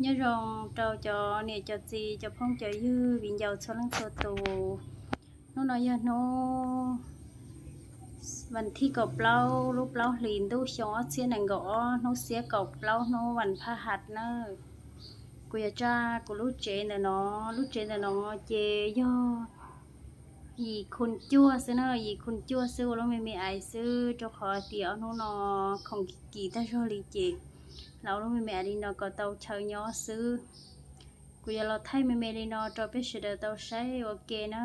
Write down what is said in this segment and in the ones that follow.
Nyob zoo rau cov niam cov txiv, cov phooj cov ywg, viv ncaus txhua leej txhua tus. Hnub no yog hnub vas thib kaum plaub lub plaub hlis ntuj xyoo ob txhiab nees nkaum ob, hnub xiab kaum plaub hnub vas phaj has nawb. Kuv yuav tsa kuv lub tsev ntawm no, lub tsev ntawm no ces yog yim khu cuaj xwb na, yim khu cuaj xwb, ua lub me me aiv xwb, rau qhov tias ob hnub no khoom kim tag zog li ces los ua lub me me aiv li no kom tau chaw nyob xwb. Kuv yuav los thaij me me li no rau peb sawv daws tau saib ua ke na.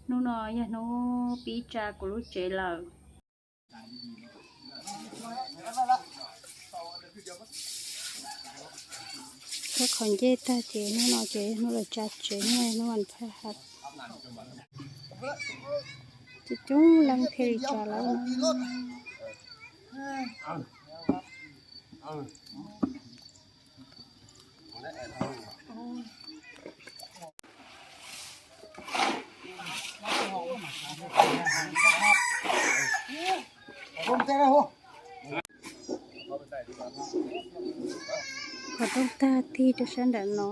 Hnub no yog hnub pib tsa kuv lub tsev lawm. Thaij qhov ncej tag ces hnub no ces hnub lawv tsa tsev, hnub no hnub vas phaj has. Coob coob leej thiaj li tsa lawm. Qhov rooj tag tig rau sab nram no.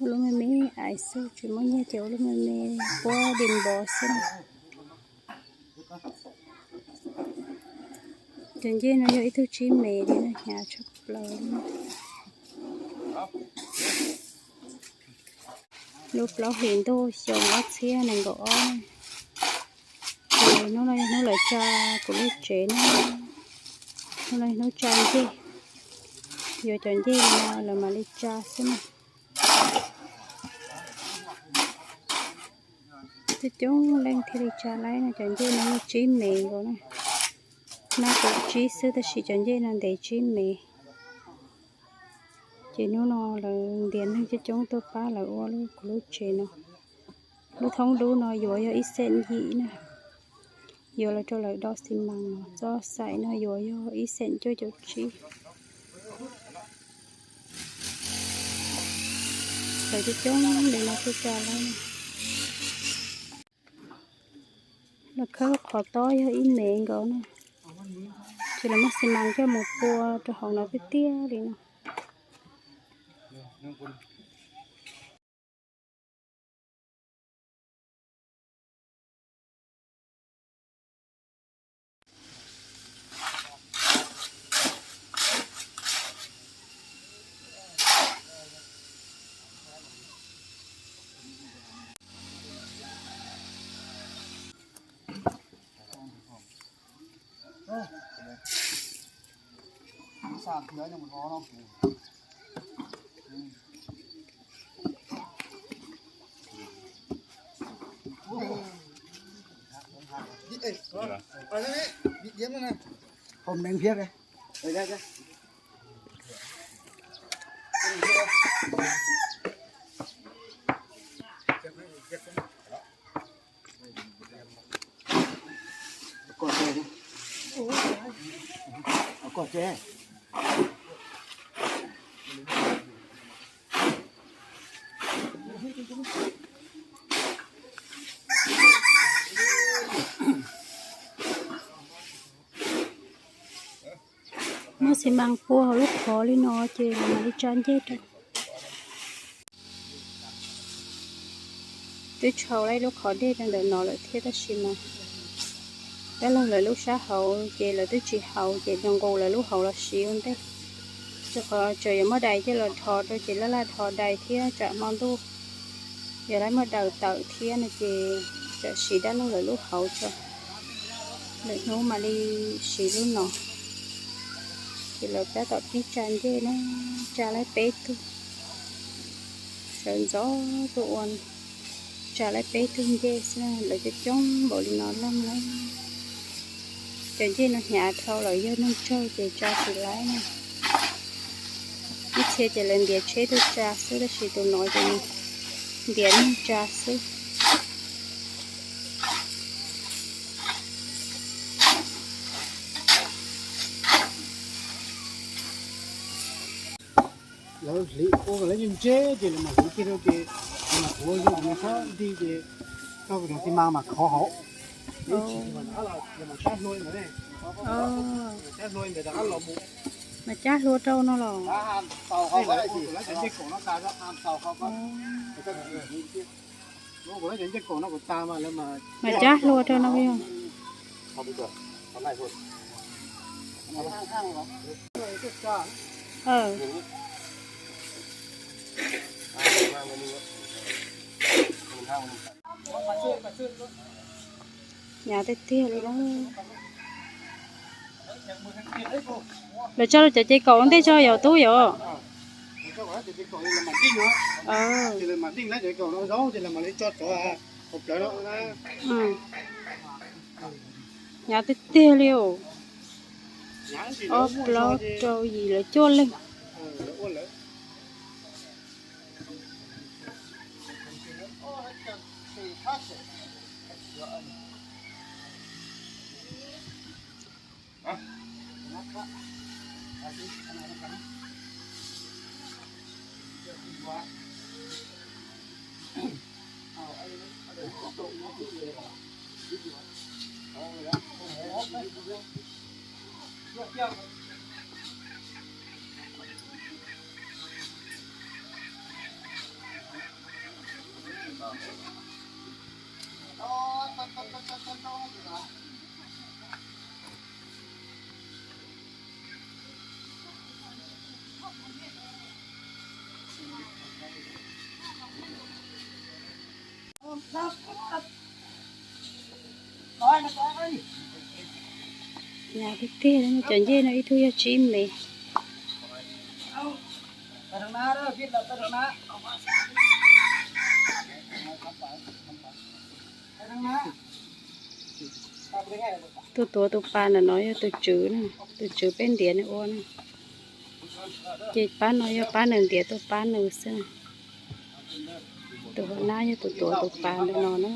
Ua lub me me aiv xwb, tsis muaj nyiaj ces ua lub me me puab di npov xwb na. Cov ncej no yog ib tug tsib mev li na, hnyav tshaj plaws li. Lub plaub hlis ntuj xyoo ob txhiab nees nkaum ob. Ces hnub no yog hnub lawv tsa kuv lub tsev na. Hnub no yog hnub tsa ncej, yuav cov ncej no lawv mam li tsa xwb na. Coob coob leej thiaj li tsa laib no, cov ncej no yog tsib mev nkaus na. Nab kuv tsib xwb tab sis cov ncej no ntev tsib mev. Ces hnub no lawv ntiav neeg coob coob tuaj pab lawv ua lub, kuv lub tsev no. Lub thoob dub no yuav yog ib xeem yim na, yuav los rau lawv do xi mas no. Txoj xaim no yuav yog ib xeem cuaj caum tsib. Lawv coob coob li no thiaj tsa laib. Lawv khawb qhov tob yog ib mev nkaus na, ces lawv muab xi mas coj mus pua rau hauv no tiag tiag li no. Hom neev thiab. Muab xi mas pua hauv lub qhov li no ces mam li tsa ncej rau. Twb tshau lawm lub qhov dej rau ntawm no lawm thiab tab sis mas dab laug lawv lub sab hauv ces lawv twb tsis haus ces nqus lawv lub hauv los siv ua ntej. Rau qhov tseem yuav muab dais coj los dhos rau ces laj laj dhos dais thiab tsam hmo ntuj yog lawv muab daws tawm thiab no ces tsam siv dab laug lawv lub hauv tso. Lwm hnub mam li siv lub no. Ces lawv tab tom pib tsa ncej na, tsa lawm peb tug. Sawv ntxov tuaj ua, tsa lawm peb tug ncej xwb, lawv coob coob npaum li no leej na. Cov ncej no hnyav dhau lawm, yog neeg tsawg ces tsa tsis laib na. Ib txhia ces lawv ntiav tsheb tuaj tsa xwb tab sis tus no ces ntiav neeg tsa xwb. Lawv hliv ua kom lawv ntse ces lawv mam hliv kiag rau ces lawv mam tuav zoo no sab nti ces tau cov xi mas mas khov hauv. Lawv tsis mas sab hlua li ntawd ne. Mas cab hlua rau no los? Mas cab hlua rau no yog? Hnyav tiag tiag li na. Lawv tso cov ces kaum ua ntej tso yom tub yom? Hnyav tiag tiag li os. Ob plaub rau yim lawv cuaj leeg. Hnyav tiag tiag, cov ncej no ib tug yog tsib me. Tus tuav tus pas ntawm no yog tus tswv na, tus tswv peb ntiav nws ua na. Ces pab no yog pab nws ntiav tuaj pab nws xwb. Tus hauv nab yog tus tuav tus pas ntawm no na.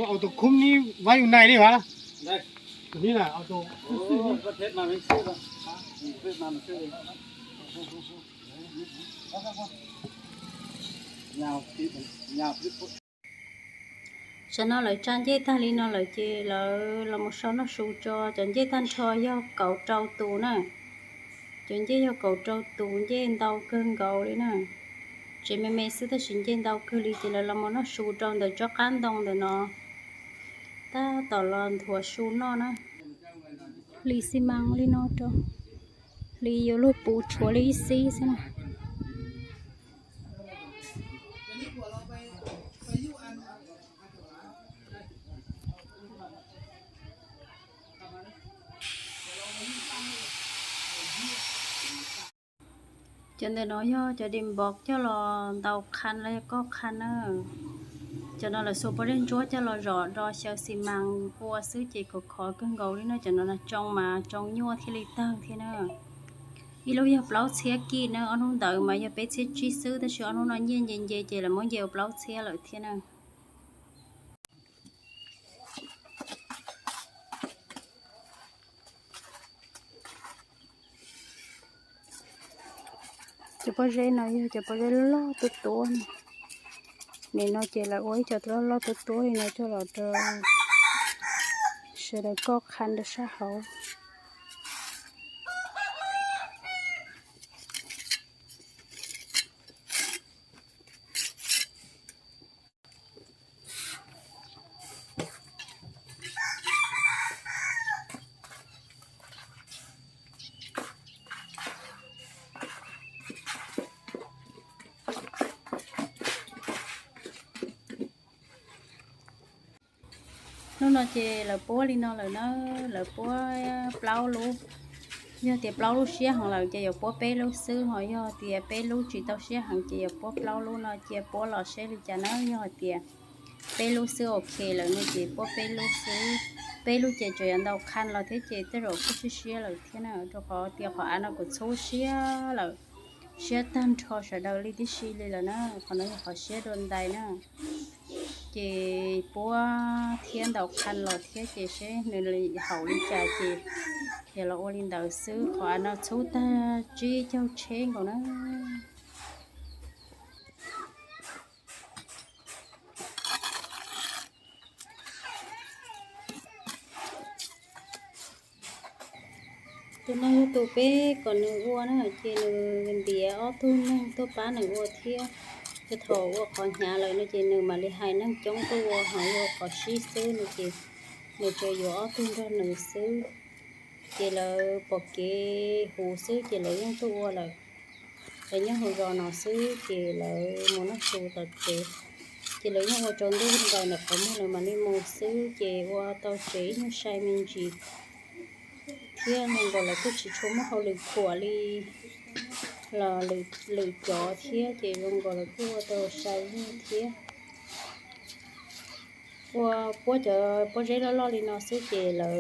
Auto khum ni vay u nai li va. Tam no lawv tsa ncej tag li no lawm ces lawv los mus sau noj su tso. Cov ncej tag nrho yog kaum rau tus na. Cov ncej yog kaum rau tus, ncej ntau kawg nkaus li na. Tsev me me xwb tab sis ncej ntau kawg li ces lawv los mus noj su rau ntawm tsob qab ntoo ntawm no. Tab tom los nthuav su noj na. Hliv xi mas li no rau, hliv yuav luag puv tshuav li ib xib xwb na. Cov ntawm no yog cov di npov coj los ntaus qhan los yog koj qhan na. Cov no lawv xuas pob zeb ntsuab coj los zom do xyaw xi mas ua xwb ces khov khov kawg nkaus li na. Cov no tsoo mas tsoo nyuaj thiaj li tawg thiab na. Ib lub yog plaub txhiab kij na, ob hnub ntawd mas yog peb txhiab tsib xwb tab sis ob hnub no nyiaj nce nce ces lawv muab nce ua plaub txhiab lawm thiab na. Cov pob zeb no yog cov pob zeb loj tuab tuab no. Nim no ces lawv ua ib co loj loj tuab tuab li no coj los rau sawv daws koj qhan rau sab hauv. Hnub no ces lawv puab li no lawm na, lawv puab plaub lub. Yog tias plaub lub siab heev lawm ces yuav puab peb lub xwb, ho yog tias peb lub tsis tau siab heev ces yuav puab plaub lub no cia puab los seb li cas na. Yog hais tias peb lub xwb ok lawm no ces puab peb lub xwb. Peb lub ces tseem yuav ntaus qhan los thiab ces tej zaum kuj siab siab lawm thiab na, rau qhov tias qhov av no kuj txhub siab lawm, siab tag nrho sawv daws li tib si li lawm na. Qhov no yog qhov siab dua ntais na, Ces puab thiab ntaus qha los thiab ces seb nws haum li cas ces yog los ua li ntawd xwb. Qhov av no txhub tag tsib caug tsheb nkaus na. Tus neeg yog tus peb kom nws ua na ces nws ntiav ob tug neeg tuaj pab nws ua thiab. Ces thaum ua qhov hnyav lawm no ces nws mam li hais neeg coob tuaj ua, ho ua qhov sib xwb no ces nws tsuas yuav ob tug nrog nws xwb. Ces lawv pom kev huv xwb ces lawv yeej tuaj ua lawm. Lawv nyob hauv zos no xwb ces lawv mus noj su tom tsev, ces lawv yeej ua rau ntuj ntais ntawm qhov muag lawv mam li mus xwb ces ua tau tsev ib nyuag sai me ntsis thiab zoo nkaus lawv kuj tsis tshua muaj hauj lwm khuam li los lwm cov thiab ces zoo nkaus lawv kuj ua tau sai ub thiab. Ua puab cov pob zeb loj loj li no xwb ces lawv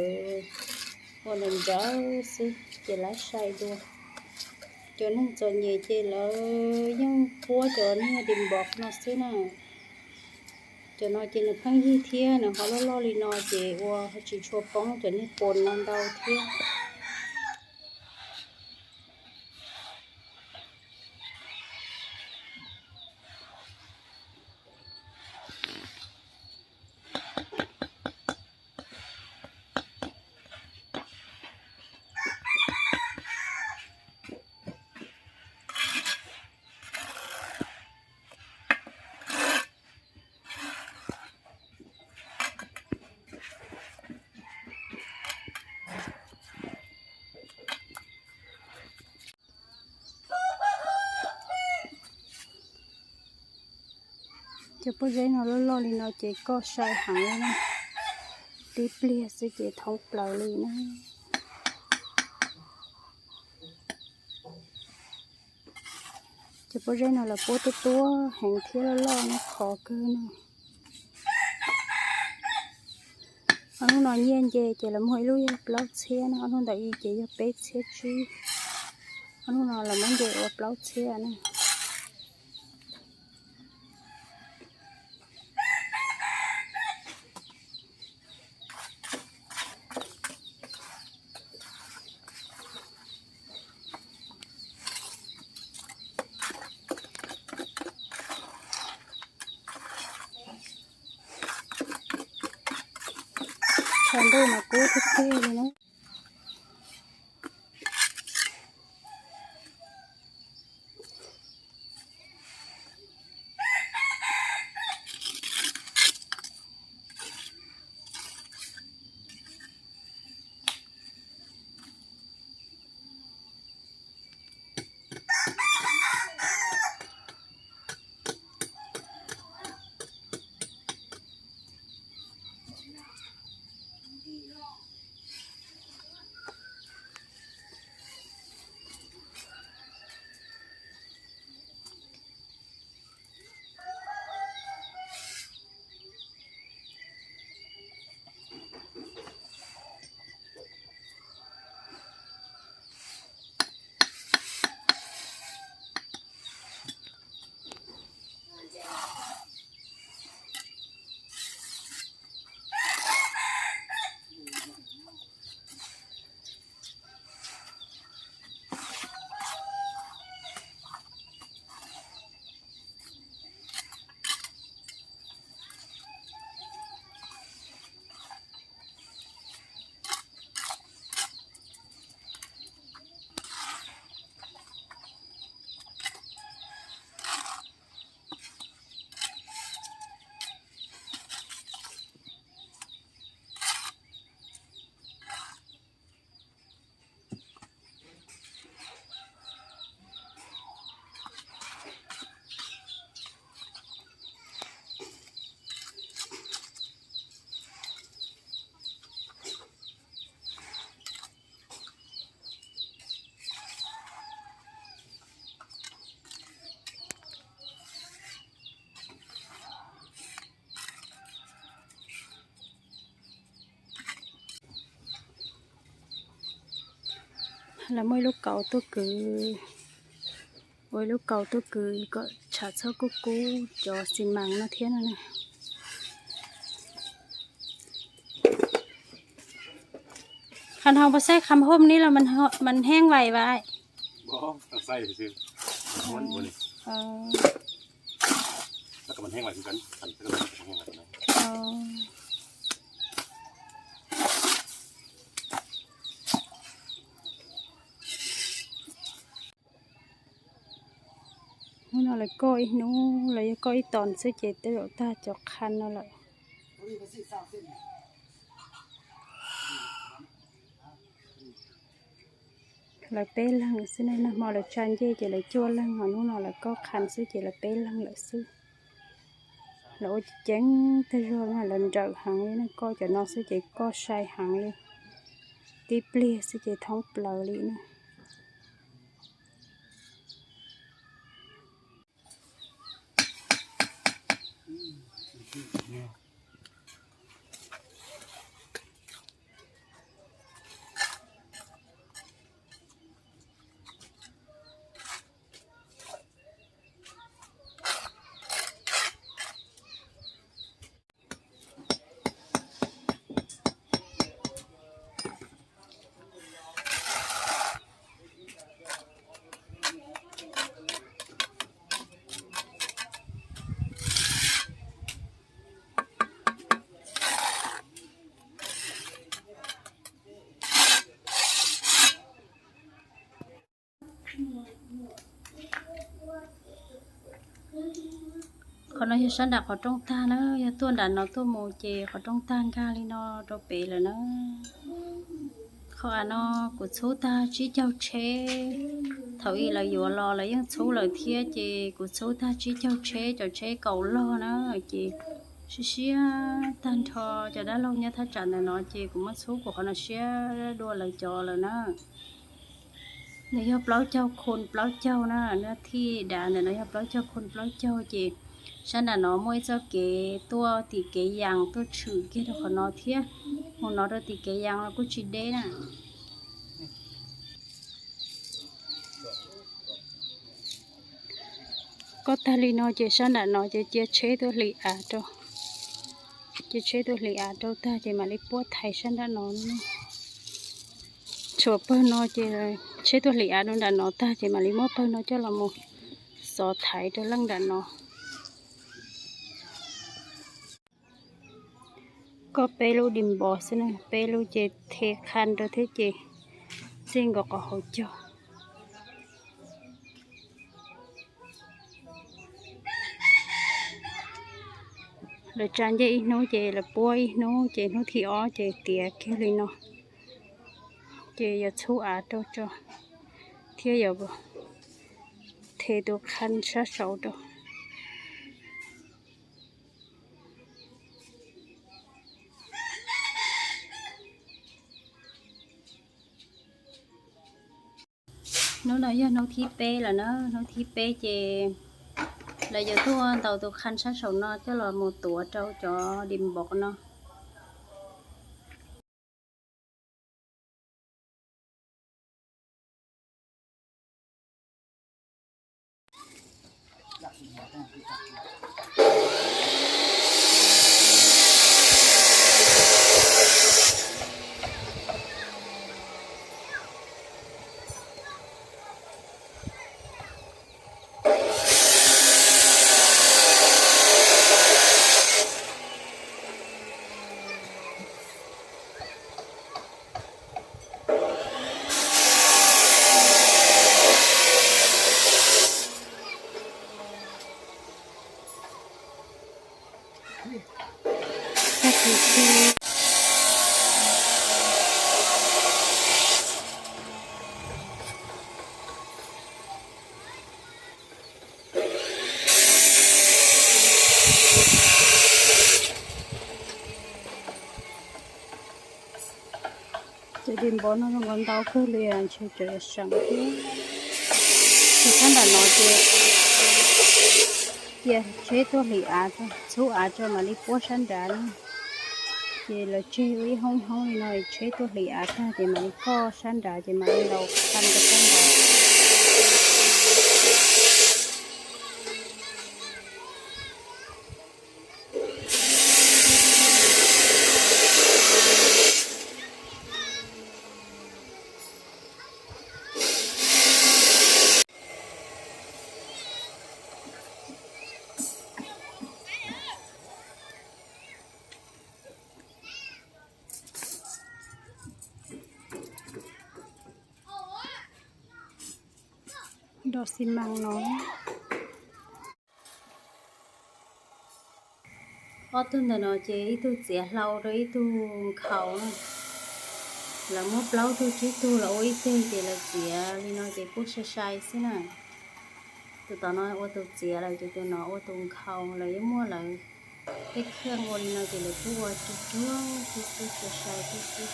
ua nrawm nrawm xwb ces lawv sai dua. Cov neeg txom nyem ces lawv yeej puab cov niag di npov no xwb na. Cov no ces nws pheej yig thiab nws ho loj loj li no ces ua tsis tshua poob cov niag pos no ntau thiab. Cov pob zeb no loj loj li no ces koj sai heev li na, tib pliag xwb ces thoob plaws li na. Cov pob zeb no lawv puab tuab tuab heev thiab loj loj no khov kawg no. Ob hnub no nyiaj nce ces lawv muag ib lub yog plaub txhiab na, ob hnub ntawd ib ces yog peb txhiab tsib. Ob hnub no lawv muab nce ua plaub txhiab na. Tshav ntuj mas kub tiag tiag li na. Lawv muaj ib lub kaus tuaj kwv, ua ib lub kaus tuaj kwv kom tshav txhob kub kub cov xi mas no thiab no na. Hos puas saib kham hom ni los mas heev vais vais? Hnub no lawv koj ib hnub los yog koj ib tos xwb ces tej zaum tag cov kham no lawm. Lawv peb leeg xwb ne, nag hmo lawv tsa ncej ces lawv cuaj leeg, hos hnub no lawv koj kham xwb ces lawv peb leeg lawm xwb. Lawv ua ceev tag zog na, lawv nrawm heev li na, koj cov no xwb ces koj sai heev li. Tib pliag xwb ces thoob plaws li na. Qhov no yog sab nram qhov rooj tag na, yog tuaj nram no tuaj mus ces qhov rooj tag nkag li no rau pem lawm na. Qhov av no kuv txhub tag tsib caug tsheb, thaum ub lawv yuav los lawv yeej txhub lawm thiab ces kuv txhub tag tsib caug tsheb, cov tsheb kaum log na, ces siab siab tag nrho. Cov dab laug nyob thaj tsam ntawm no ces kuv muab txhub kuv qhov no siab dua lawv cov lawm na. Nws yog plaub caug khun plaub caug na, nws thij dav ntawm no yog plaub caug khun plaub caug ces sab nram no muaj ib txoj kev tuaj tim kev yas tuaj tshwm kiag rau qhov no thiab, mus no rau tim kev yas los kuj tsis deb na. Koj tag li no ces sab nram no ces cia tsheb tuaj hliv av rau. Cia tsheb tuaj hliv av rau tag ces mam li puab thaiv sab nram no. Tshuav pawg no ces tsheb tuaj hliv av rau nram no tag ces mam li muab pawg no coj los mus xov thaiv rau leej nram no. Koj peb lub di npov xwb na, peb lub ces the khaj rau thiab ces txij nkaus qhov hauv caug. Lawv tsa ncej ib hnub ces lawv puab ib hnub ces hnub thib ob ces tiav kiag li no. Ces yuav txhub av rau tso thiab yuav the tus khaj sab saud rau. Hnub no yog hnub thib peb lawm na, hnub thib peb ces lawv yuav tuaj ntaus tus khaj sab saum no coj los mus tuav rau cov di npov no. Cov di npov no zoo nkaus ntau kawg li, ntshe cov seem thiab. Ces sab nram no ces cia tsheb tuaj hliv av, txhub av tso mam li puab sab nrad na. Ces lawv tseg ua ib hoob ib hoob li no, tsheb tuaj hliv av tag ces mam li koj sab nrad ces mam li ntaus khaj rau sab nrad. Rau xi mas no. Ob tug ntawm no ces ib tug txiav hlau rau ib tug nkhaus na. Lawv muab plaub tug tsib tug los ua ib teg ces lawv txiav li no ces pub sai sai xwb na. Tus tom no ua tus txiav lawm ces tus no ua tus nkhaus, lawv yeej muab lawv tej kheej ua li no ces lawv kuj ua tsuag tsuag tib si, sai sai tib si.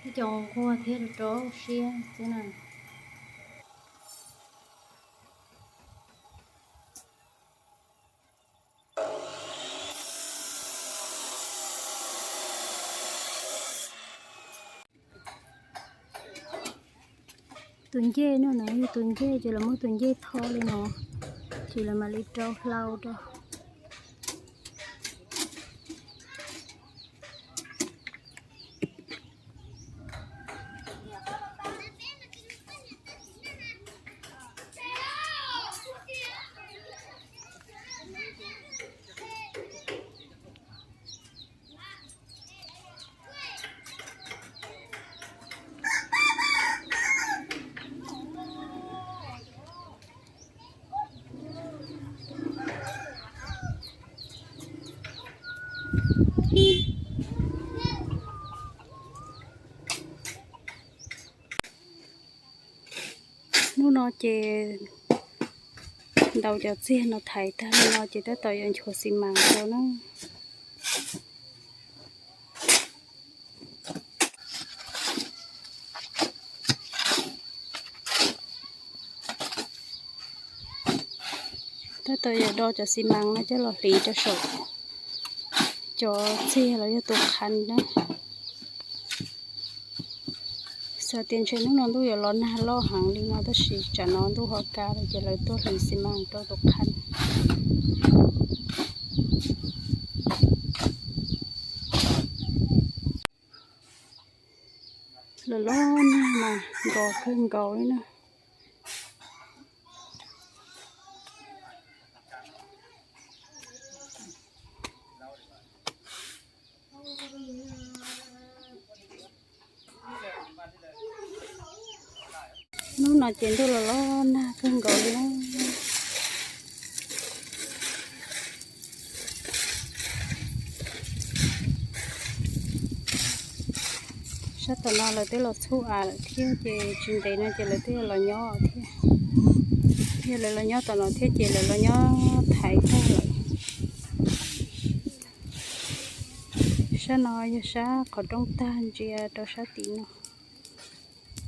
Ib co nquag thiab rau rau siab xwb na. Tus ncej no na yog tus ncej ces lawv muab tus ncej tho li no, ces lawv mam li rau hlau rau. Hnub no ces ntaus cov txiag no thaiv tag li no ces tab tom yuav nchuav xi mas rau na. Tab tom yuav do cov xi mas no coj los hliv rau saum cov txiag los yog tus qhas na. Xav tias ntshe hnub no ntuj yuav los nag loj heev li no tab sis tsam no ntuj ho kav lawm ces lawv tuaj hliv xi mas rau tus qhas. Los los nag mas nrov kawg nkaus li na. Hnub no ces ntuj los los nag kawg nkaus li na. Sab tom no lawv twb los txhub av lawm thiab ces tsis ntev no ces lawv twb los nyob thiab. Yog lawv los nyob tom no thiab ces lawv los nyob thaiv tag lawm. Sab no yog sab qhov rooj tag ntsia rau sab tim no.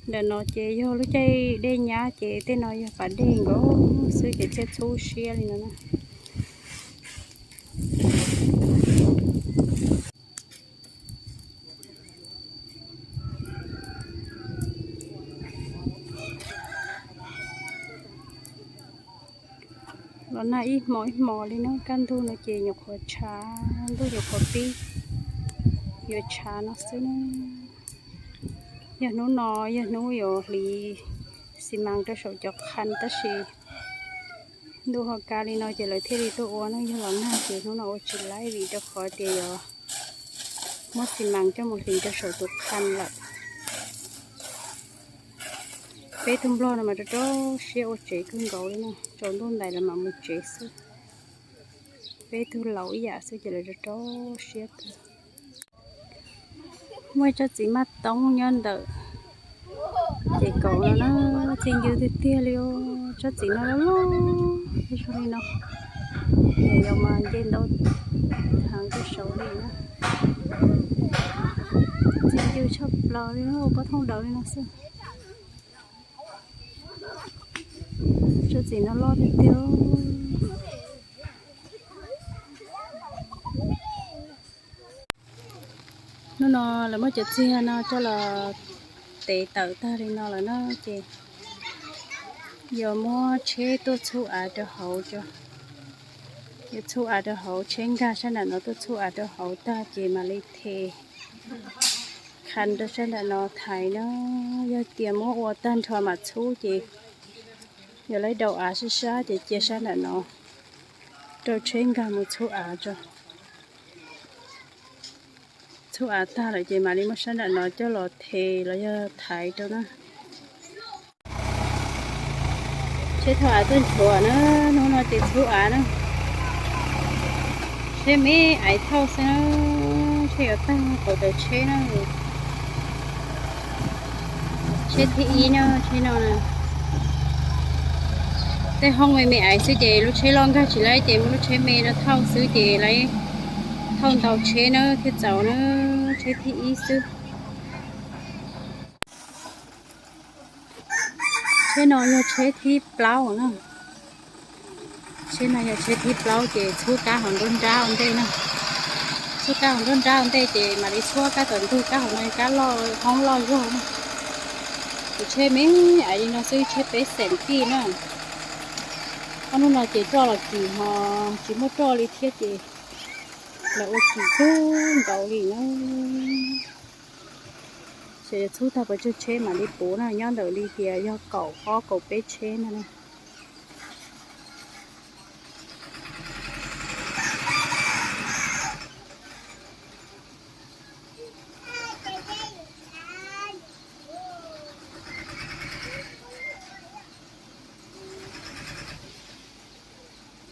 Ntawm no ces yog lub caij dej nyab ces tej no yog pas dej nkaus xwb ces thiaj txhub siab li no na. Los nag ib hmo ib hmo li no, kaj ntug no ces nyuam qhuav tshav, ntuj nyuam qhuav pib yuav tshav no xwb na. Yog hnub no yog hnub yuav hliv xi mas rau saum cov qhas tab sis ntuj ho kav li no ces lawv thiaj li tuaj ua no. Yog los nag ces hnub no ua tsis laib vim rau qhov tias yuav muab xi mas coj mus hliv rau saum tus qhas lawm. Peb tug nplog no mas rau rau siab ua tsev kawg nkaus li no, tsaus ntuj ntais lawv mam mus tsev xwb. Peb tug laus ib yam xwb ces lawv rau rau siab kawg. Muaj ib tsob txiv maj toob nyob ntawm ces kaum no na, txi ncw tiag tiag li os. Tsob txiv no loj loj zoo li no, yog mas nce ntau heev rau saud li na. Txi ncw tshaj plaws li na, ua pob thooj daws li no xwb. Tsob txiv no loj tiag tiag. Hnub no lawv muab cov txiag no coj los tev tawm tag li no lawm na ces yuav muab tsheb tuaj txhub av rau hauv tso. Yuav txhub av rau hauv, tsheb nkag sab nram no tuaj txhub av rau hauv tag ces mam li them qhas rau sab nram no thaiv na. Yog tias muab ua tag nrho mam txhub ces yuav laib daus av sab sab ces cia sab nram no rau tsheb nkag mus txhub av tso. Txhub av tag lawm ces mam li muab sab nram no coj los them los yog thaiv rau na. Tsheb thauj av tuaj nchuav na, hnub no ces txhub av na. Tsheb me aiv thauj xwb na, tsheb yuav tag qauv cawv tsheb na. Tsheb thib ib na, tsheb no na. Tej hoob me me aiv xwb ces lub tsheb loj nkag tsis laib ces muab lub tsheb me no thauj xwb ces lawv thauj ntau tsheb na thiaj txaus na. Tsheb thib ib xwb. Tsheb no yog tsheb thib plaub na. Tsheb no yog tsheb thib plaub ces txhub kab hauv nruab nrab ua ntej na. Txhub kab hauv nruab nrab ua ntej ces mam li txhub kab tom ntug, kab hauv no kab loj, hoob loj zog na. Tus tsheb me aiv li no xwb, tsheb peb xeem tij na. Ob hnub no ces roj los kim ho tsis muaj roj li thiab ces lawv ua kim kawg nkaus li na. Ces txhub tag pes tsawg tsheb mam li puv na, nyob ntawm li tias yog kaum ob kaum peb tsheb ntag na.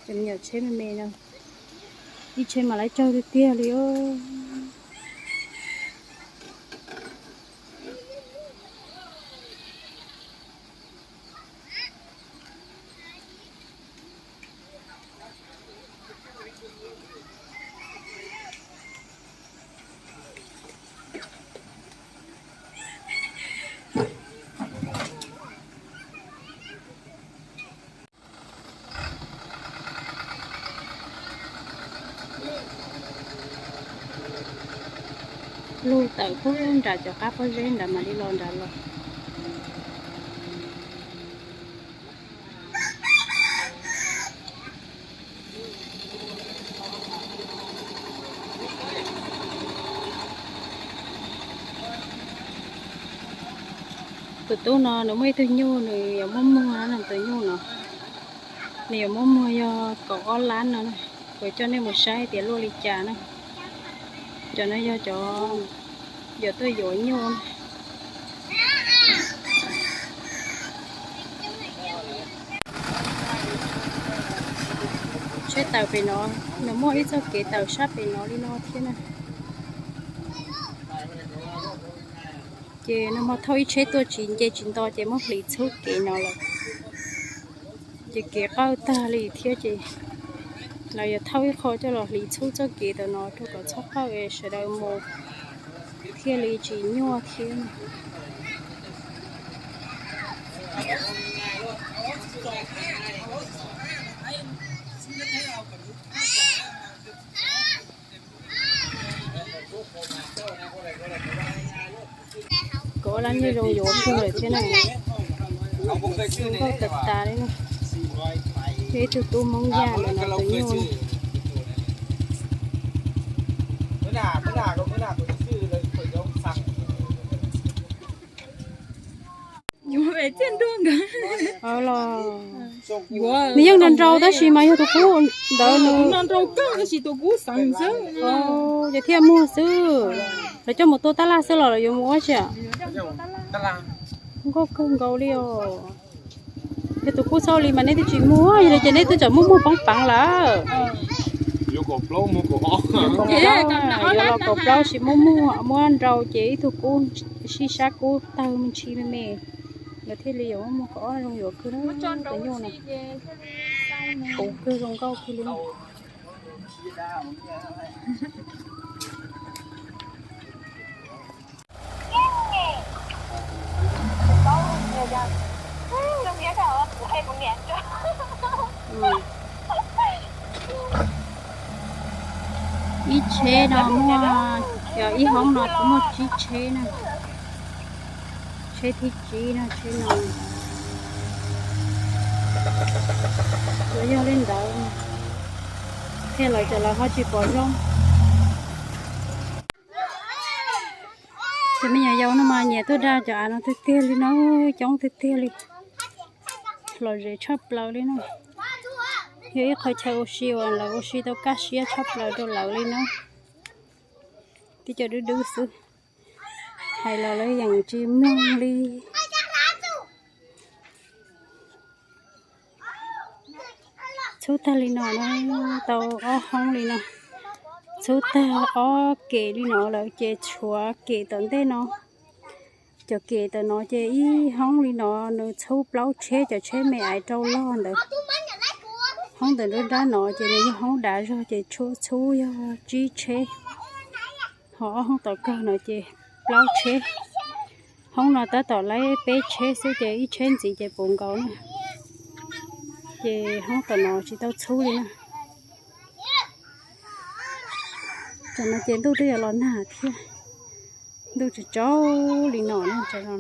Cov me nyuam tsheb me me no, ib tsheb mas lawv tsawg tiag tiag li os. Lug tawm pug nram cov qab pob zeb nrad mam li los nrad los. Tus tub no nws muaj ib tug nyuj, nws yuav muab muag no, tus nyuj no nws yuav muab muag yog kaum ob lab no. Kuv coj nej mus saib tias luaj li cas na. Cov no yog cov yuav tuaj yuav nyuj. Tsheb tawm pem no, nws muaj ib txoj kev tawm sab pem no li no thiab na. Ces nag hmo thauj ib tsheb tuaj tsis nce tsis nto ces muab hliv txhub kev no lawm. Ces kev qawj tag li thiab ces lawv yuav thauj ib qho coj los hliv txhub txoj kev ntawm no rau kom txhob qawj es sawv daws mus thiaj li tsis nyuaj thiab. Kaum ob lab nyuj zoo yuav kawg lawm thiab na. Zoo nkauj tas tas li na. Yog ib tug tub Hmoob Yaj ntawm no tus nyuj. Los nws yeej nrau nrau tab sis mas yog tus kub ntawd nws, ces thiaj muag xwb. Lawv coj mus tua tab laj xwb los lawv yuav mus ua tsi? Nkauj kawg nkaus li os. Yog tus kub txhob li mas neb twb tsis muag, yog li ces neb twb tsam muaj muag poob peev lawm. Yuav los kaum plaub sis muab muag, muab nrau ces ib tug kub sib sab kub tawg me ntsis me me, lawv thiaj li yuav muab muag kaum ob zoo yuav kawg na. Tus nyuj no puv kawg zoo nkauj kawg li. Ib tsheb no muaj, ib hoob no muaj tsib tsheb na. Tsheb thib tsib no, tsheb no. Los yog li ntawd thiaj lawv cov lawv ho tsis pom zoo. Cov me nyuam yaus no mas nyiam tuaj da cov av no tiag tiag li na, coob tiag tiag li. Lom zem tshaj plaws li na. Yog ib qho chaw ua si uas lawv ua si tau kaj siab tshaj plaws rau lawv li na. Tib co dub dub xwb, hais los lawv yeej tsis mloog li. Txhub tag li no na, tau ob hoob li no. Txhub tag ob kem li no lawm ces tshuav kem tom ntej no. Cov kem tom no ces ib hoob li no nws txhub plaub tsheb cov tsheb me aiv rau loj ntawd. Hoob ntawm nruab nrab no ces nws yog hoob dav zog ces txhub yog tsib tsheb. Ho ob hoob tom kawg no ces plaub tsheb. Hoob no tab tom laib peb tsheb xwb ces ib tsheb ntxiv ces puv nkaus na. Ces hoob tom no tsis tau txhub li na. Tam no ces ntuj twb yuav los nag thiab. Ntuj tsaus tsaus li no na, tsaus no.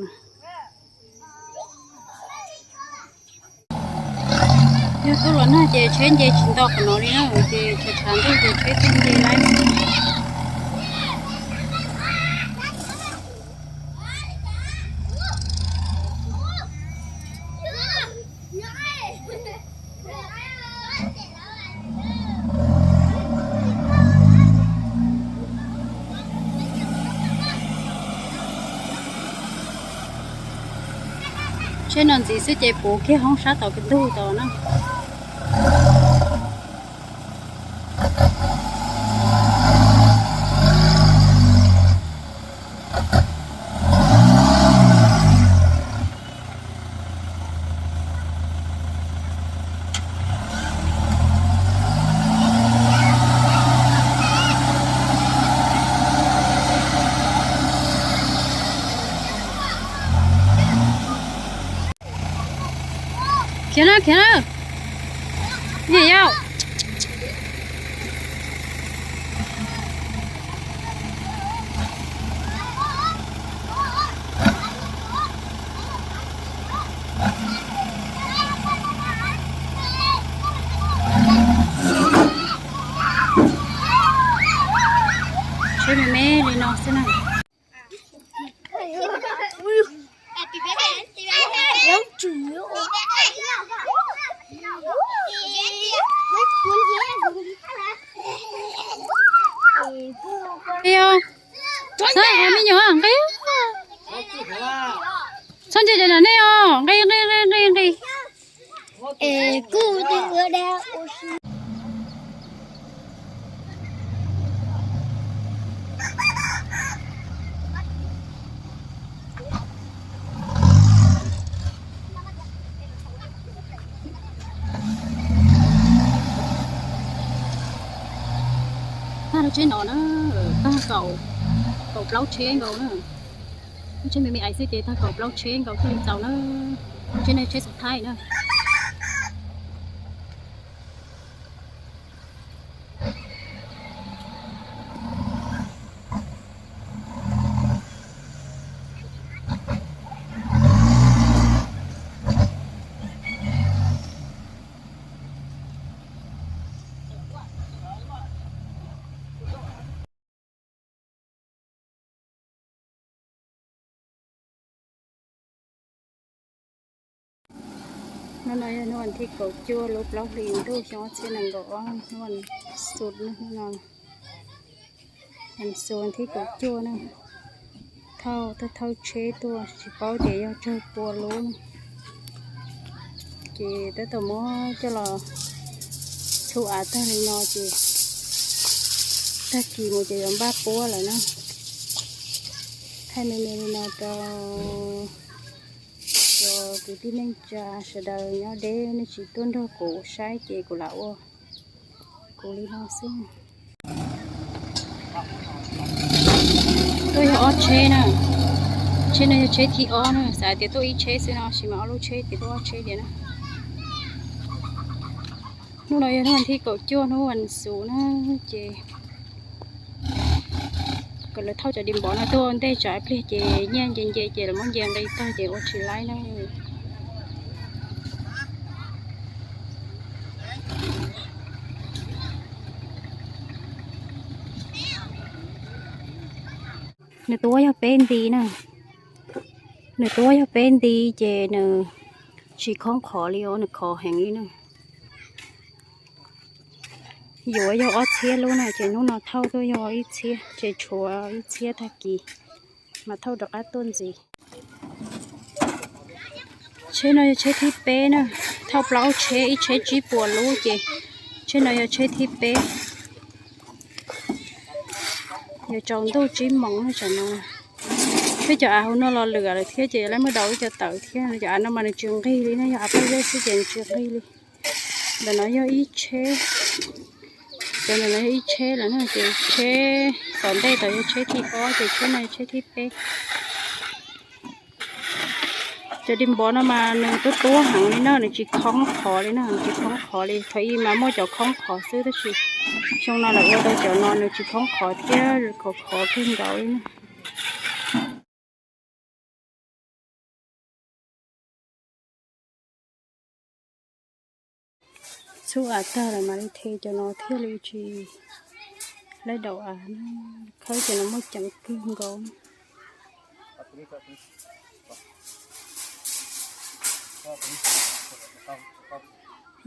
Yog tuaj los nag ces tsheb nce tsis nto qhov no li na, ces tshav tshav ntuj ces tsheb tuaj nce laib. Tsheb no ntxiv xwb ces puv kiag hoob sab tom ntug tod na. Khiav na, khiav na. Nyiam yau. Tsheb me me li no xwb na. Nqi os. Txhob me nyuam nqi. Txhob ntsia cov no nej os, nqi nqi nqi nqi nqi. Es kuj twb ua dab ua si. Tag lub tsheb no na, tag kaum, kaum plaub tsheb nkaus na. Lub tsheb me me ais xwb ces tag kaum plaub tsheb nkaus thiaj li txaus na. Lub tsheb no tsheb xub thaib na. Hnub no yog hnub vas thib kaum cuaj lub plaub hlis ntuj xyoo ob txhiab nees nkaum ob, hnub vas xuv, hnub no vas xuv thib kaum cuaj na. Thauj, thauj, thauj tsheb tuaj tsis paub tias yog tsawg pua lub. Ces tab tom muab coj los txhub av tag li no ces tag kis mus ces yuav npaj puab lawm na. Thaij me me li no rau cov kwv tij neej tsa sawv daws nyob deb nej tsis tuaj nrog kuv saib ces kuv lam ua kuv li no xwb. Tuaj yog ob tsheb na. Tsheb no yog tsheb thib ob na, xav hais tias tuaj ib tsheb xwb no, tab sis mas ob lub tsheb ces tuaj ob tsheb tiag na. Hnub no yog hnub vas thib kaum cuaj hnub vas xuv na, ces kom lawv thauj cov diav npov no tuaj ua ntej tsam ib pliag ces nyiaj nce nce ces lawv muab nce nqi tag ces ua tsis laib na. Nws tuab yog peb nti na. Nws tuab yog peb nti ces nws tsis khoob qhov li os, nws khov heev li na. Yuav yog ob txhiab lub na ces hnub no thauj tuaj yog ib txhiab ces tshuav ib txhiab tag kis mas thauj rov qab tuaj ntxiv. Tsheb no yog tsheb thib peb na, Thauj plaub tsheb, ib tsheb tsib puas lub ces tsheb no yog tsheb thib peb. Yuav tsaus ntuj tsib moos no tam no. Peb cov av hauv no los lwm lawm thiab ces lawv muab daus ib co tawm thiab. Cov av no mas nws tsis nqig li na, yog av paj zeb xwb ces nws tsis nqig li. Ntawm no yog ib tsheb, cov ntawm no yog ib tsheb lawm na, ces tsheb tom ntej tod yog tsheb thib ob ces tsheb no yog tsheb thib peb. Cov di npov no mas nws tuab tuab heev li na, nws tsis khoob qhov li na, nws tsis khoob qhov li. Thaum ub mas muaj cov khoob qhov xwb tab sis xyoo no lawv ua tau cov no nws tsis khoob qhov thiab khov khov kawg nkaus li na. Txhub av tag lawm mam li the cov no thiaj li tsis laib daus av. Khawb cov no muaj ceem kawg nkaus.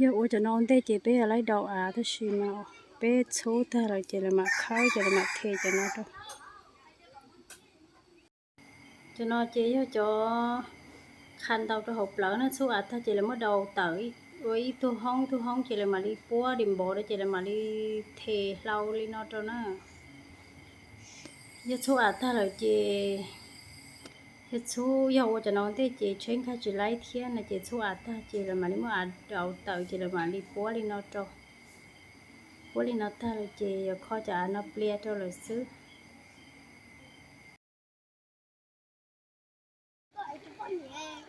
Yog ua cov no ua ntej ces peb yuav laib daus av tab sis mas peb txhub tag lawm ces lawv mam khawb ces lawv mam the cov no rau. Cov no ces yog cov qha ntau rau hauv plawv na, txhub av tag ces lawv muab daus tawm ua ib tug hoob tug hoob ces lawv mam li puab di npov rau ces lawv mam li the hlau li no rau na. Yog txhub av tag lawm ces, yog txhub, yog ua cov no ua ntej ces tsheb nkag tsis laib thiab no ces txhub av tag ces lawv mam li muab av daus tawm ces lawv mam li puab li no rau. Puab li no tag lawm ces yuav kho cov av no plia rau lawm xwb.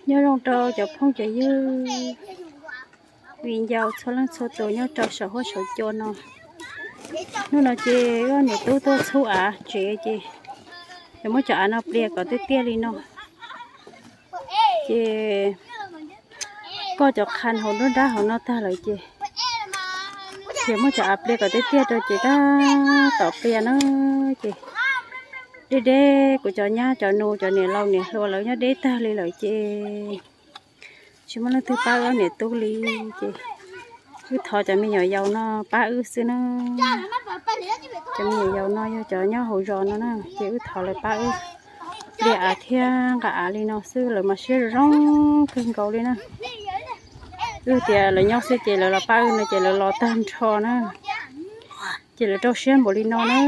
Nyob zoo rau cov phooj cov ywg viv ncaus txhua leej txhua tus nyob rau saum huab saum cua no. Hnub no ces wb niam tub tuaj txhub av tsev ces yuav muab cov av no plia kom tiaj tiaj li no. Ces koj cov qha hauv nruab nrab hauv no tag lawm ces yuav muab cov av plia kom tiaj tiaj rau ces tab tom plia na. Ces deb deb, kuv cov nyab cov nus cov niam laus niam hluas lawv nyob deb tag li lawm ces tsis muaj leej twg pab wb niam tub li. Ces wb thov cov me nyuam yaus no pab wb xwb na. Cov me nyuam yaus no yog cov nyob hauv zos no na ces wb thov lawv pab wb plia av thiab nqa av li no xwb, lawv mas siab zoo kawg nkaus li na. Wb tias lawv nyob xwb ces lawv los pab wb no ces lawv los tag nrho na. Ces lawv rau siab npaum li no na,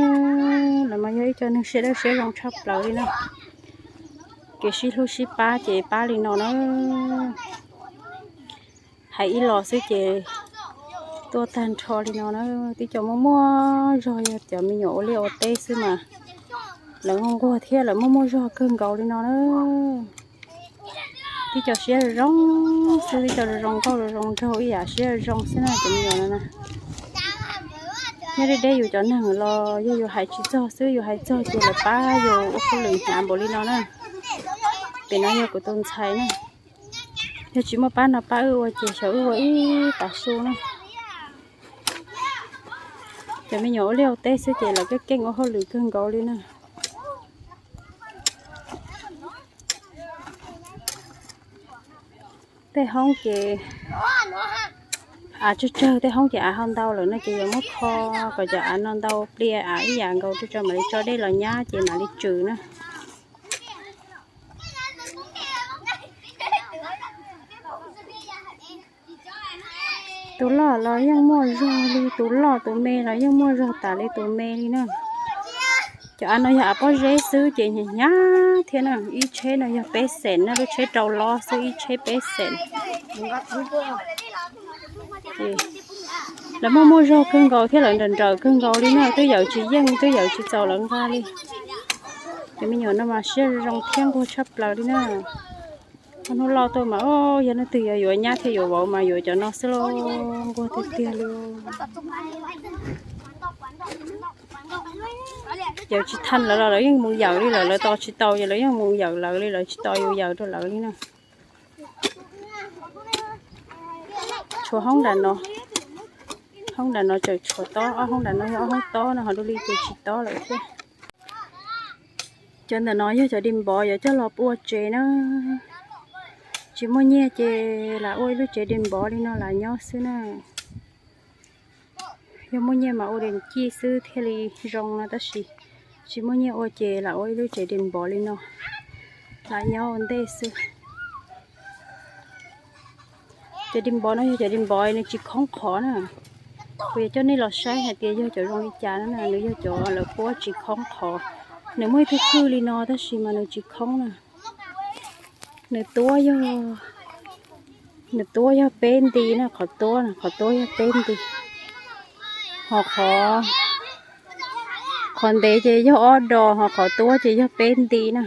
lawv mas yog ib co neeg siab dawb siab zoo tshaj plaws li na. Kev sib hlub sib pab ces pab li no na. Hais ib los xwb ces tuaj tag nrho li no na. Tib co muaj muaj zog yog cov me nyuam ua liaj ua teb xwb mas lawv nquag thiab lawv muaj muaj zog kawg nkaus li no na. Tib co siab zoo xwb, tib co zoo nkauj zoo nraug ib yam siab zoo xwb na cov me nyuam no na. Nyob deb deb yus cov neeg los yog yus hais tsis txog xwb, yus hais txog ces lawv pab yus ua hauj lwm hnyav npaum li no na. Pem no yog kuv tus ntxhais na. Yog tsis muaj pab no pab wb ua ces xyov wb ua ib tav su na. Cov me nyuam ua liaj ua teb xwb ces lawv keej keej ua hauj lwm kawg nkaus li na. Tej hoob ces av tsawg tsawg, tej hoob ces av ho ntau lawm no ces yuav muab kho kom cov av no ntau plia av ib yam nkaus rau tso mam li tso dej los nyab ces mam li tswm na. Tus loj los yeej muaj zog li tus loj, tus me los yeej muaj zog tas li tus me li na. Cov av no yog av pob zeb xwb ces hnyav hnyav thiab na. Ib tsheb no yog peb xees na, lub tsheb rau lob xwb ib tsheb peb xees. Ces lawv muaj muaj zog kawg nkaus thiab lawv nrawm nrawm kawg nkaus li na, twb yawm tsis yeej twb yawm tsis txaus lawv nqa li. Cov me nyuam no mas siab zoo thiab nquag tshaj plaws li na. Hnub loj tuaj mas yog leej twg yuav yuav nyab thiab yuav vauv mas yuav cov no xwb lauj, nquag tiag tiag li. Yawm tsis thaj lawv los lawv yeej mus yawm li lawm, lawv tos tsis tau ces lawv yeej mus yawm lawv li, lawv tsis tos yus yawm rau lawv li na. Tshuav hoob nram no, hoob nram no tseem tshuav tob, ob hoob nram no yog ob hoob tob no ho dua li ces tsis tob lawm thiab. Cov ntawm no yog cov di npov yuav coj los ua tsev na. Tsis muaj nyiaj ces lam ua ib lub tsev di npov li no lam nyob xwb na. Yog muaj nyiaj mas ua di ncij xwb thiaj li zoo no tab sis tsis muaj nyiaj ua ces lam ua ib lub tsev di npov li no lam nyob ua ntej xwb. Cov di npov no yog cov di npov nws tsis khoob qhov na. Kuv yuav coj nej los saib hais tias yog cov zoo li cas no na, nws yog cov lawv puab tsis khoob qhov. Nws muaj ib tug kwj li no tab sis mas nws tsis khoob na. Nws tuab yog, nws tuab yog peb nti na, qhov tuab, qhov tuab yog peb nti. Ho qhov, qhov ntev ces yog ob dos, ho qhov tuab ces yog peb nti na.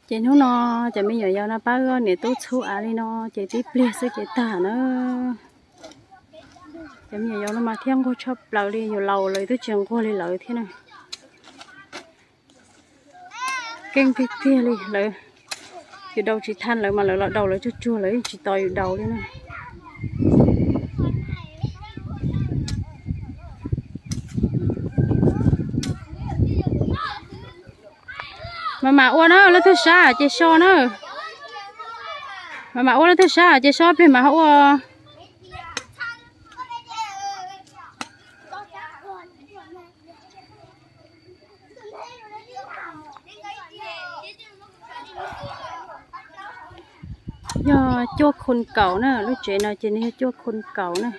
Ces hnub no cov me nyuam yaus no pab wb niam tub txhub av li no ces tib pliag xwb ces tag na. Cov me nyuam yaus no mas thiab nquag tshaj plaws li, yus laus lawv twb tsis nquag li lawv thiab na. Keej tiag tiag li lawv, yus daus tsis thaj lawv mas lawv los daus lawv tsuag tsuag, lawv yeej tsis tos yus daus li na. Mas mam ua na, lub twg sab ces so na. Mas mam ua lub twg sab ces so pliag mas ho ua. Yog cuaj khun kaum na, lub tsev no ces nws yog cuaj khun kaum na.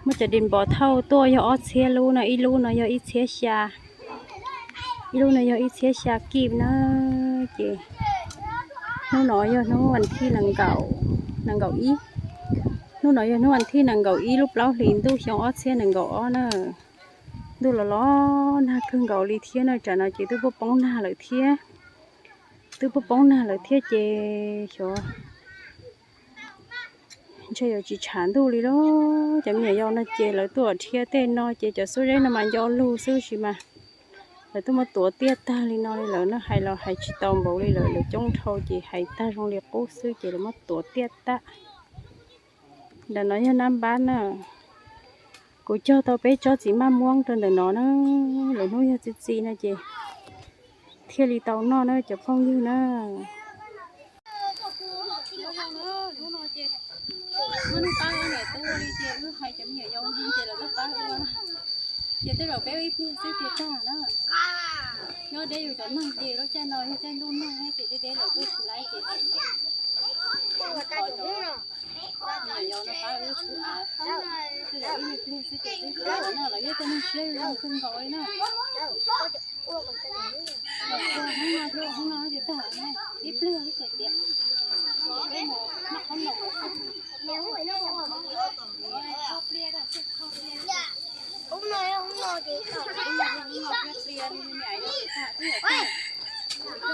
Muab cov di npov thauj tuaj yog ob txhiab lub no, ib lub no yog ib txhiab xya, ib lub no yog ib txhiab xya kib na. Ces hnub no yog hnub vas thib nees nkaum, nees nkaum ib, hnub no yog hnub vas thib nees nkaum ib lub plaub hlis ntuj xyoo ob txhiab nees nkaum ob na. Ntuj los los nag kawg nkaus li thiab na, tsam no ces twb puag poob nag lawm thiab, twb puag poob nag lawm thiab ces xyov ntshe yuav tsis tshav ntuj li lauj. Cov me nyuam yaus no ces lawv tuaj dhia tej no ces cov xub zeb no mas nco lug xwb sis mas lawv twb muab tuav tiaj tag li no li lawm na, hais los hais tsis tau npaum li lawm, lawv coob dhau ces hais tag zoo li qub xwb ces lawv muab tuav tiaj tag. Ntawm no yog nab npab na, kuv cog tau peb tsob txiv maj muab rau ntawm no na, lwm hnub yog txi txiv no ces thiaj li tau noj na cov phooj ywg na. Muaj neeg pab niam tub li ces wb hais cov me nyuam yaus ces lawv tuaj pab ua. Ces tej zaum peb ib pliag xwb ces tag na. Nyob deb yus cov neeg ces lub caij no yog caij ntuj nag ces deb deb lawm kuj tsis laib ces me nyuam yaus no pab wb txhub av. Tej zaum ib pliag xwb ces twb tag na, lawv yog tej neeg siab zoo kawg nkaus li na. Hnub no ces tag, ib pliag xwb ces tiav. Peb mus noj qhob noom.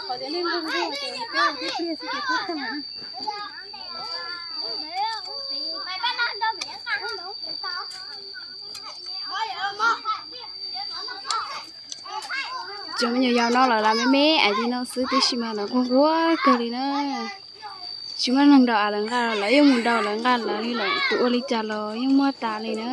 Qhov tias nej nquag nquag ces peb ib pliag xwb ces twb tag na. Cov me nyuam yaus no lawv las me me ais li no xwb tib si mas lawv nquag nquag kawg li na. Tsis muaj neeg daus av lawv nqa, lawv yeej mus daus lawv nqa lawv li lawm, tus ua li cas los yeej muaj tas li na.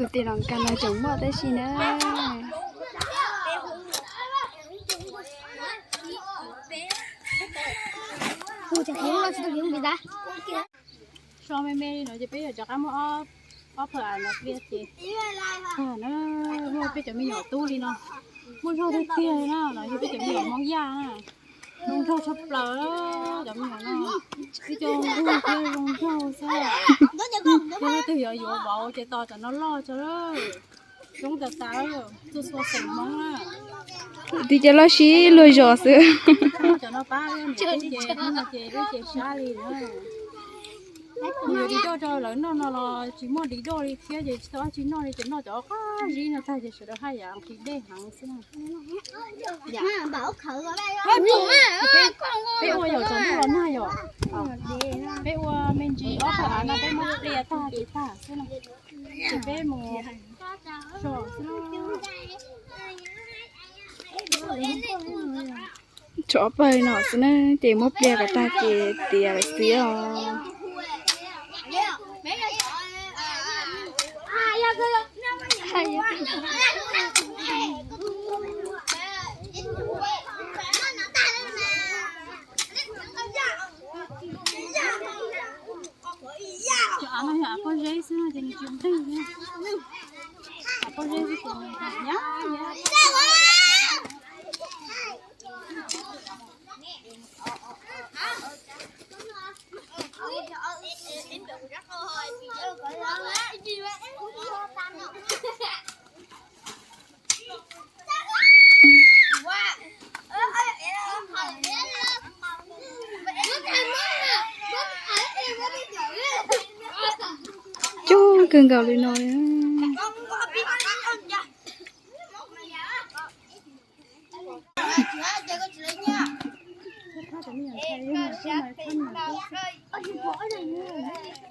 Tus tim los nkag no tseem muaj tab sis na. So me me li no ces peb yuav rov qab muab ob phaw av no pliag ces tag na. Muaj peb cov me nyuam tub li no, muaj zog tiag tiag li na, los yog peb cov me nyuam Hmoob Yaj na. Zoo nraug tshaj plaws cov me nyuam no, peb cov nquag thiab zoo nraug xwb. Yog leej twg yuav yuav vauv ces tos cov no loj tso, zoo tas tas, txhua xeem Hmoob na. Twb cov loj sib luag zos xwb. Cov no pab niam tub ces, ces lub ces sab li na. Mus yuav di doj rau lawv noj no los tsis muaj di doj li thiab ces tsis tau dab tsi noj li ces noj cov qab zib no tag ces sawv daws haj yam nqhis dej heev xwb na. Peb ua yom, tsaus ntuj los nag yom. Peb ua me ntsis ob phaw av no peb muab plias tag ces tag xwb na. Ces peb mus so xwb na. Tshuav ob pawg no xwb na ces muab plias kom tag ces tiav lawm xiab os. Cov av no yog av pob zeb xwb no ces nws tsis nqig li. Av pob zeb xwb ces nws nyab nyab. Coob kawg nkaus li no li.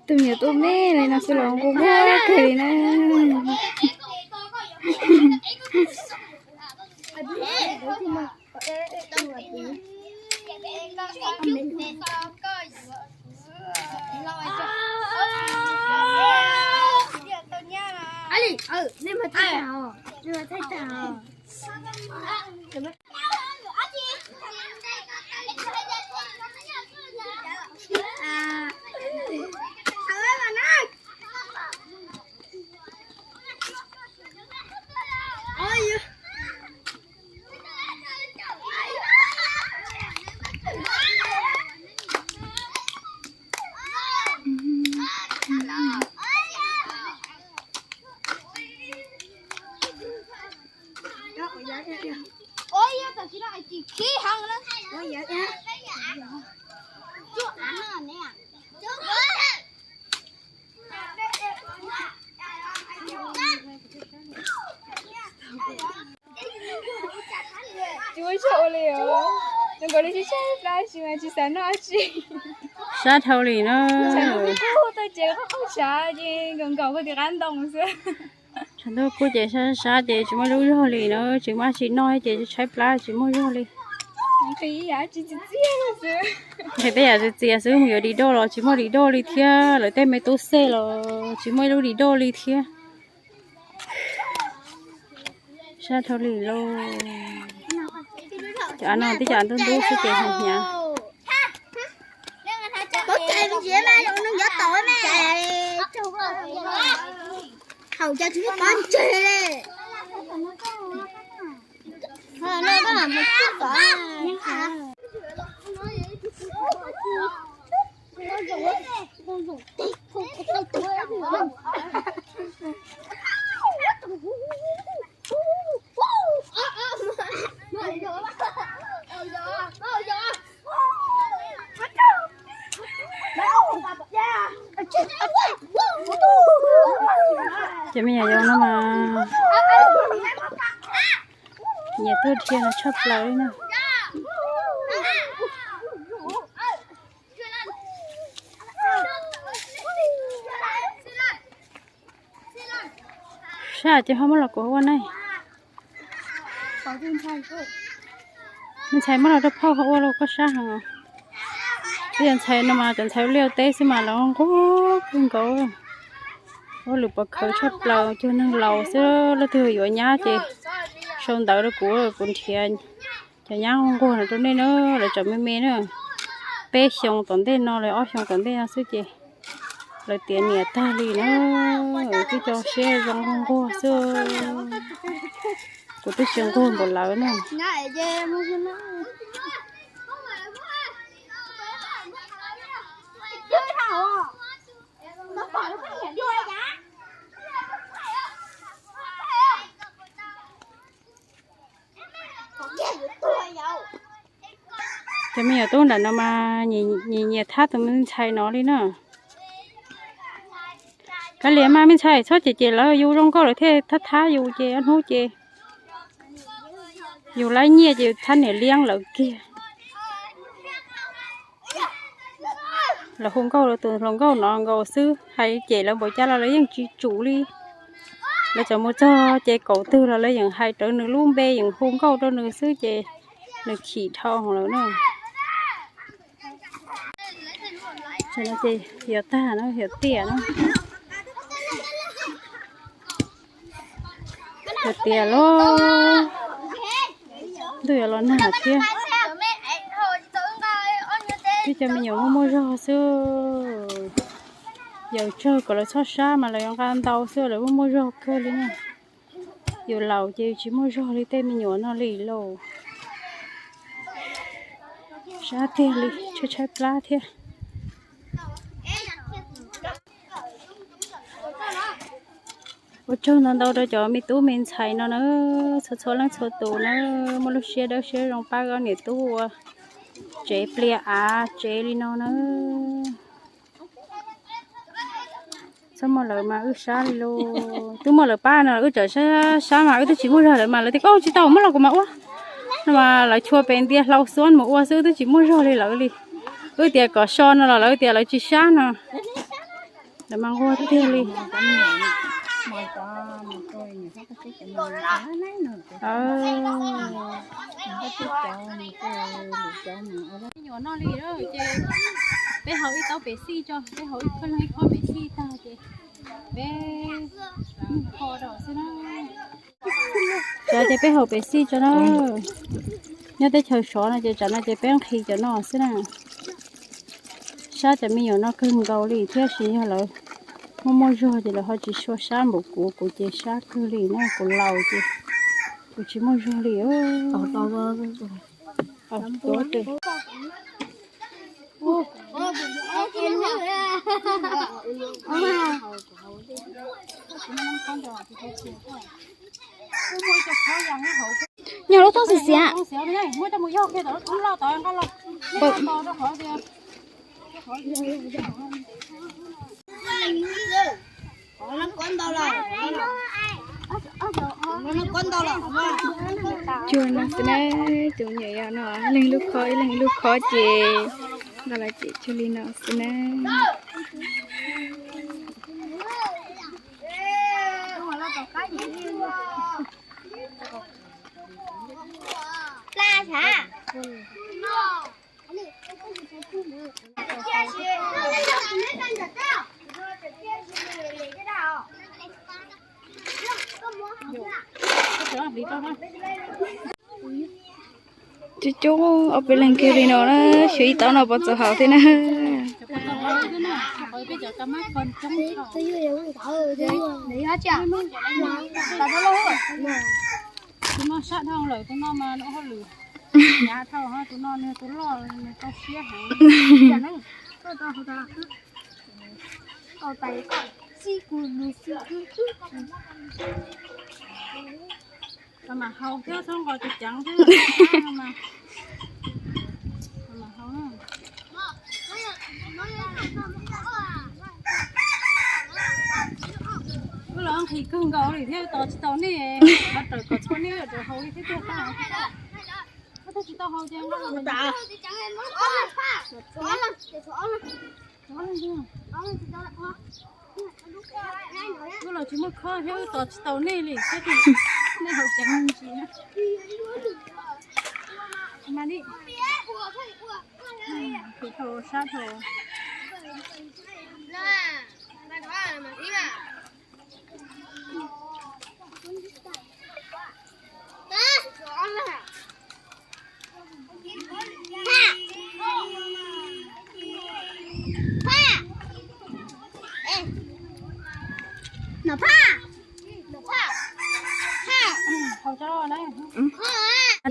Tus niam tuaj me li no xwb los nquag nquag kawg li na. Tsis muaj zog ua li os. Zoo nkaus li sib saib plab tsis mas tsis xav noj dab tsi. Sab dhau li na. Tau ces qaug qaug tshav ces nkaum nkaum koj tis qab ntoo xwb. Tshav ntuj kub ces sab sab ces tsis muaj lub zog li na, tsis muaj dab tsi noj ces tshaib plab tsis muaj zog li. Nqhis yam tsis txias txias xwb. Nqhis tej yam txias txias xwb, mus yuav di doj los tsis muaj di doj li thiab, lawv tej me tub xej los tsis muaj ib lub di doj li thiab. Sab dhau li lauj. Cov av no twb cov av ntub ntub xwb ces hnyav hnyav. Haum cas tsis muaj pob ntseg li. Cov me nyuam yaus no mas nyiam tuaj dhia no tshaj plaws li na. Sab ces ho muab los kuv ua ne. Me ntxhais muab los rau phauj ho ua los koj sab heev. Cov ntxhais no mas cov ntxhais ua liaj ua teb xwb mas los nquag kawg nkaus. Ua lwm pov khawv tshaj plaws, cuag neeg laus xwb, leej twg yuav nyab ces sau ntawv rau kuv, kuv nrhiav cov nyab nquag no rau nej na, lawv tseem me me na. Peb xyoo tom ntej no los ob xyoo tom ntej no xwb ces lawv tiav niam tag li na. Twb cov siab zoo nquag nquag xwb. Kuv twb tsis nquag npaum lawv na. Cov me nyuam tub nram no mas nyiam nyiam thab tus me ntxhais no li na. Kav liam mas me ntxhais, txhob cem cem lawv, yus zoo nkauj lawv thiaj thab thab yus ces ob hnub ces yus laib nyiaj ces yus thab niam liab lawv kiag. Lawv hu nkauj rau tus hluas nkauj no nkaus xwb, hais cem lawv npaum cas los lawv yeej tsis tsum li. Lawv txawm mus txog ces kaum twg los lawv yeej hais rawv nws lub npe, yeej hu nkauj rau nws xwb ces nws chim dhau lawm na. Ces yog tag na, yog tiam na. Yog tiam lauj, ntuj yuav los nag thiab. Twb cov me nyuam muaj muaj zog xwb. Yaum tsawg kom lawv txhob sab mas lawv yuav nqa ntau xwb, lawv muaj muaj zog kawg li na. Yus laus ces yus tsis muaj zog li tej me nyuam no li lauj. Sab tiag li, tshaib tshaib plab thiab. Ua tsaug ntau ntau rau cov me tub me ntxhais no na, txhua txhua leej txhua tus na, muaj lub siab dawb siab zoo pab ob niam tub ua tsev pliag av tsev li no na. Txhob muaj lawv mas wb sab li lauj. Twb muaj lawv pab no wb tseem sab sab mas wb twb tsis muaj zog lawm mas lawv tias koj ua tsis tau muab los kuv mam ua. No mas lawv chua pem ntiaj hlau xuab mus ua xwb, wb twb tsis muaj zog li lawv li. Wb tias kom so no los lawv tias lawv tsis sab no. Lawv mas nquag tiag li. Me nyuam no li ces peb haus ib taub pem xij tso, peb haus ib khob, ib khob pem xij tag ces peb kho rau xwb na. Tsam ces peb haus pem xij tso na. Nyob teb chaws Sov no ces tsam no ces peb nqhis cov no xwb na. Sab cov me nyuam no kawg nkaus li thiab, sis yog lawv muaj muaj zog ces lawv ho tsis sua sab npaum kuv, kuv ces sab kawg li na, kuv laus ces kuv tsis muaj zog li. Nyob lub toob xiav xiav. Cua no xwb na, tus nyuam yaus no leeg lub khob ib leeg lub khob ces nqa los cem cog li no xwb na. Coob coob ob peb leeg kiag li no na, xyov ib taub no puas txaus haus thiab na. Tus no sab dhau lawm, tus no mas hauj lwm hnyav dhau, tus no nws tus loj nws tau siab heev. Mam haus thiab, txhob nqos ceev ceev thiab. Mam haus na. Wb los nqhis kawg nkaus li thiab tos tsis tau nej, qhov rawm kom txhua nej rau haus li thiab tiag. Tsis tau haus ces nqa los. Wb los tsis muaj khob thiab wb tos tsis tau nej li thiab, nej haus ceev ntsis na. Mas li, tus dhau sab dhau.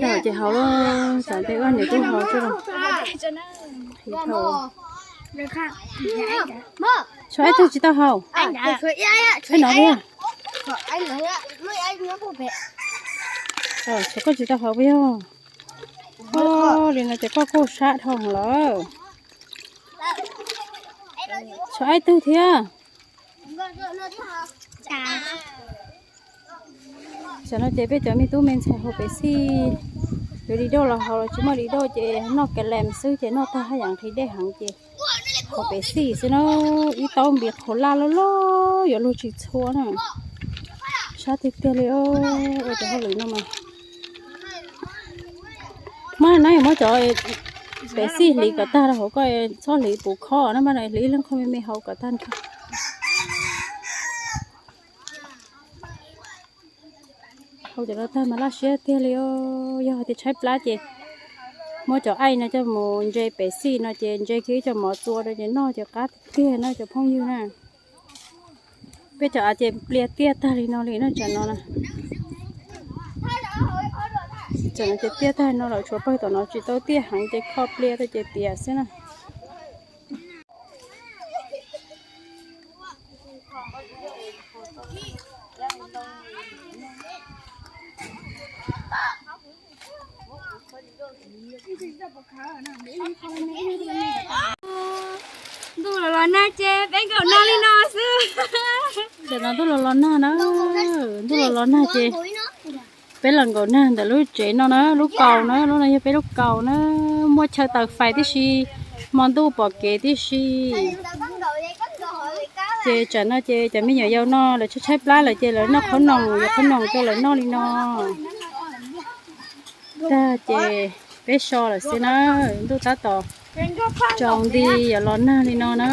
Dhau ces haus lawm, tsam tej ua niam tub haus xwb los. Tshuav ib tug tsis tau haus. Ib no thiab. Tshuav koj tsis tau haus puas yog? Li no ces koj kuj sab dhau lawm. Tshuav ib tug thiab. Tam no ces peb cov me tub me ntxhais haus pem xij, yuav di doj los haus los tsis muaj di doj ces noj ka lees xwb ces noj tag haj yam nqhis dej heev ces haus pem xij xwb na. Ib taub npis qhuav laj loj loj yuav luag tsis txhua na. Sab tiag tiag li os, ua cov hauj lwm no mas. Mas no yog muab cov pem xij hliv kom tag rau hauv ko, txhob hliv puv khob na, mas hliv ib leeg qho me me hauv kom tag nrho. Hau cov no tag mas laj siab tiag li os. Yog hais tias tshaib plab ces muab cov aij no coj mus ntse pem xij no ces ntse kiag ib co mov txua rau ces noj ces qab tiag tiag no cov phooj ywg na. Peb cov av ces plias tiaj tag li no li no tsam no na. Tsam no ces tiaj tag no lawm, tshuav pawg tom no tsis tau tiaj heev ces kho plias tau ces tias xwb na. Ntuj los los nag ces peb nkaum nag li no xwb. Tam no ntuj los los nag na, ntuj los los nag ces peb los nkaum nag ntawm lub tsev no na, lub kaus na, lub no yog peb lub kaus na, muaj chaw taws fais tib si, hmo ntuj pom kev tib si. Ces tsam no ces cov me nyuam yaus no lawv tshaib tshaib plab lawm ces lawv noj qhob noom, yuav qhob noom rau lawv noj li no. Tag ces peb so lawm xwb na, ntuj tab tom tsaus nti yuav los nag li no na.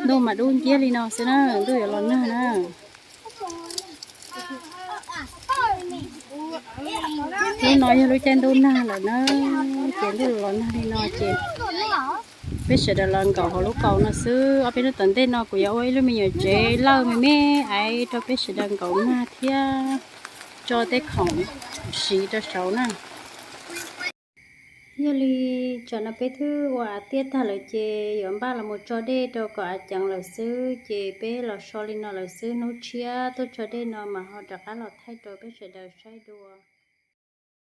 Ntuj mas dub nciab li no xwb na, ntuj yuav los nag na. Lub no yog lub caij ntuj nag lawm na, ces ntuj los nag li no ces peb sawv daws los nkaum hauv lub kaus no xwb. Ob peb hnub tom ntej no kuv yuav ua ib lub me nyuam tsev lawj me me aiv rau peb sawv daws nkaum nag thiab tso tej khoom siv rau saud na. Yog li tsam no peb twb ua av tiaj tag lawm ces yuav npaj los mus tso dej rau kom av ceev lawm xwb, ces peb los so li no lawm xwb, hnub tshiab tuaj tso dej no mas ho rov qab los thaij rau peb sawv daws saib dua.